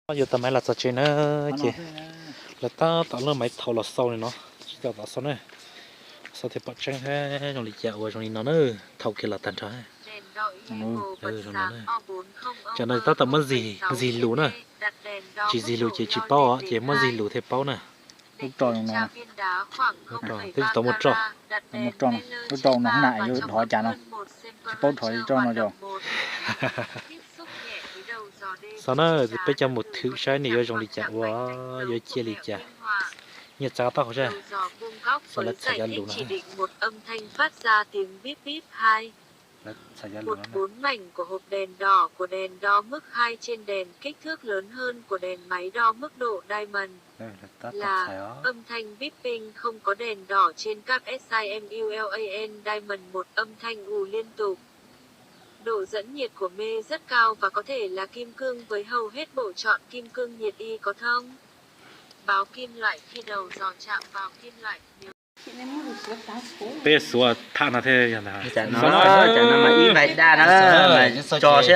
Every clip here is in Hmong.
Yuav tau maiv los txog tsev na, ces lawv tab tom lub maiv thaum los xaus li no, tsis tau tom xaus na. Xaus thiaj pom tseeb thiab zoo li cas ua zoo li no na, thaum kiag los tag nrho. Tsam no tab tom muab zig lus na, tsis zig lus ces tsis paub os, ces muab zig lus thiaj paub na. Twb tsis tau muaj roj. Lub rau no na yuav dhov cas no, tsis paub dhov rau no yog. Xav na, peb cov mus thwm saib nws yuav zoo li cas ua, yuav cia li cas. Nyiaj txav tau hauv sab, xav lawv txhais cov lus no. Một bốn mảnh của hộp đèn đỏ của đèn đo mức hai trên đèn kích thước lớn hơn của đèn máy đo mức độ Diamond là âm thanh beeping không có đèn đỏ trên cáp S I M U L A N Diamond một âm thanh ù liên tục. Độ dẫn nhiệt của mê rất cao và có thể là kim cương với hầu hết bộ chọn kim cương nhiệt y có thông báo kim loại khi đầu dò chạm vào kim loại. Peb xuav tham no thiaj yog ntag. Tam no mas ib vais daj na, tso seb os.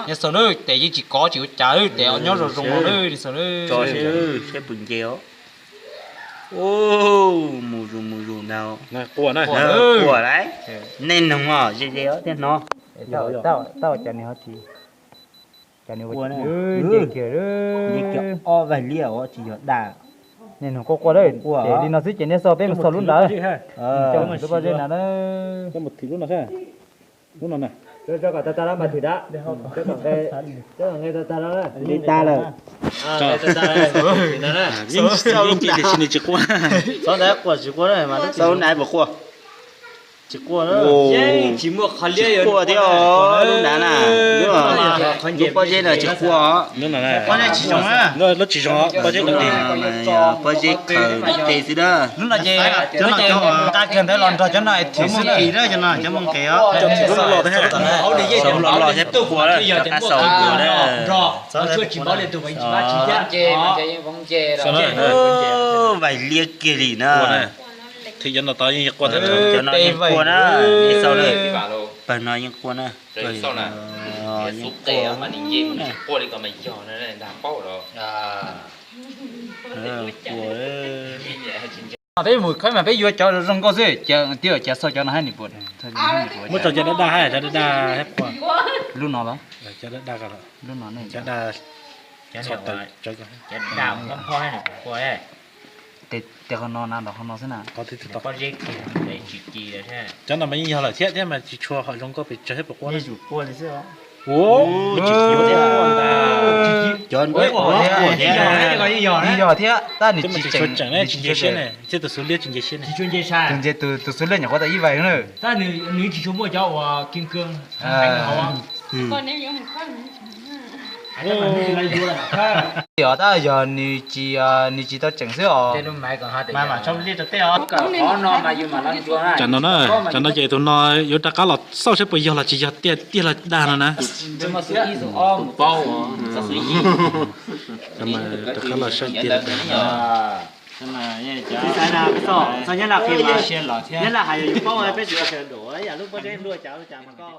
Nyob xaus na, tes yeej tsis kov tsis ua cas, tes nyob zoo zoo no na, nyob xaus na. Tso seb, seb puas nce os. Mus zus mus zus ntag. Quaj lauj. Nej noog os, ze ze os thiaj hnov. Tab ua cas nws ho tsis, cas nws ua, nce kiag, nce kiag ob vaig liaj os, tsis yog daj. Nej noog quaj quaj lauj, ces li no xwb ces nej xauj, peb mus xauj lub ntawd. Coj lub pob zeb ntawd na. Lub no, lub no na. Coj kom tag tag los mas thwm dab. Coj kom nqe tag tag los na. Nqe tag lawm. Yeej xauj tiam sis nws tsis quaj. Xauj ntawd quaj tsis quaj na, xauj lub ntawd puas quaj? Tsis quaj, tsis quaj thiab os, lub ntawd na, lub pob zeb ntawd tsis quaj os. Pob zeb tsis zoo, lub tsis zoo, pob zeb ntawd pob zeb khaws nqe xwb na. Lub no ces nqa kiag ntawd los nrog cov no es thwm xwb na. Cov moo nqes os. Lub no los thiab, xauj los los thiab puas quaj, rov qab xauj puas na. Vais liab kiag li na. Thwm cov no tod yeej quaj thiab. Cov no yeej quaj na, nej xauj na. Pawg no yeej quaj na. Yeej quaj. Peb mus khaib mas peb yuav cov zoo nkauj xwb, twb cas xauj cov no hab nws puas. Muab rau cov daj daj hab, cov daj daj hab quaj. Lub no los? Cov daj daj ko, lub no ne, cov daj. Tes qhov no na, los qhov no xwb na. Cov no mas yeej yog lawm thiab, thiab mas tsis tshua hom zoo nkauj pes tsawg thiab puas quaj. Cov yeej yog thiab, tab nws tsis tseem ne, tsis nce siab ne, thiab tus xub liab tsis nce siab ne. Tus nce, tus xub liab nyuam qhuav tau ib vais na. Yog tab yog nws tsis, nws tsis tau tseem xwb os. Tsam no na, tsam no ces tus no yuav rov qab los xauj saib puas yog los tsis yog tiag tiag los dag no na. Rov qab los saib tiag. Nyab Laj hais yog yus paub peb tsis sawv daws yam lub pob zeb luaj cas cas mas koj